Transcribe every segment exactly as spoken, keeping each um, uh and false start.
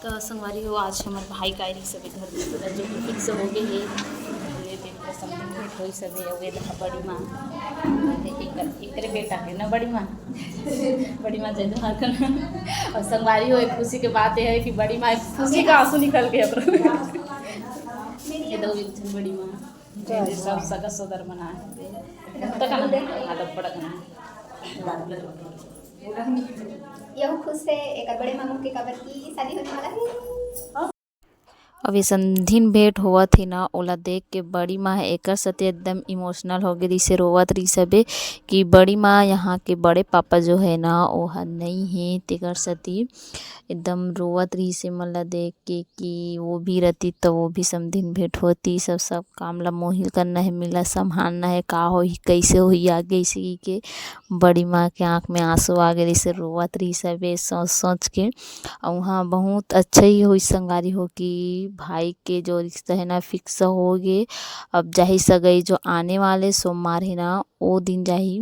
तो संगवारी हो, आज हमर भाई के आए रहिस सबे घर में, तो जो कि फिक्स हो गए हे। ये देख, समधी भेंट होई सबे, अउ ये देखा बड़ी माँ, एकर, एकरे बेटा है ना बड़ी माँ। बड़ी माँ जय जोहार करना। अउ संगवारी हो, एक खुशी के बात ये है कि बड़ी माँ, खुशी का आंसू निकल के ओकरो। ये दो एक झन बड़ी माँ, ये सब सगा सोदर मन आए हैं। तक ना, आदत पड़क ना। यहू खुश हे एकर बड़े मामू के, काबर कि शादी होने वाला है। अब ये समधिन भेंट होवत हे ना, ओला देख के बड़ी माँ ह एकर सेती एकदम इमोशनल हो गे रिहिसे, रोवत रिहिस हबे कि बड़ी माँ, यहाँ के बड़े पापा जो है ना, वो ह नई हे, तेकर सेती एकदम रोवत रिहिसे मन ला देख के कि वो भी रहती तो वो भी समधिन भेंट होती, सब, सब काम ला मोहिल करना है, मिला संभालना है, का होही, कैसे होही आगे, इसी के बड़ी माँ के आँख में आंसू आ गे रिहिसे, रोवत रिहिस हबे सोच, सोच के। अउ हाँ, बहुत अच्छा ही होइस संगवारी हो कि भाई के जो रिश्ता है ना, फिक्स हो गे। अब जाही सगई, जो आने वाले सोमवार है ना, वो दिन जाही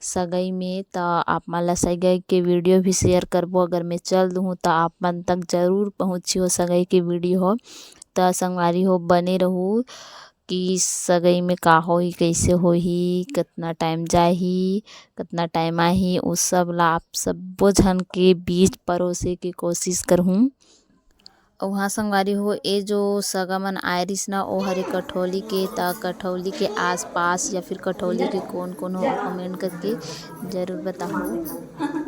सगई में। त आप मन ला सगई के वीडियो भी शेयर करबो, अगर मैं चल दूँ त आप मन तक जरूर पहुँची हो सगई के वीडियो हो। त संगवारी हो, बने रहू कि सगई में का होही, कैसे होही, कितना टाइम जाही, कितना टाइम आही, उ सब ला आप सब्बो झन के बीच परोसे के कोशिश करहूँ। अउ हाँ संगवारी हो, ए जो सगा मन आए रिहिस ना, ओ हरे कठौली के, त कठौली के आसपास या फिर कठौली के कौन कौन हो, कमेंट करके जरूर बताहू।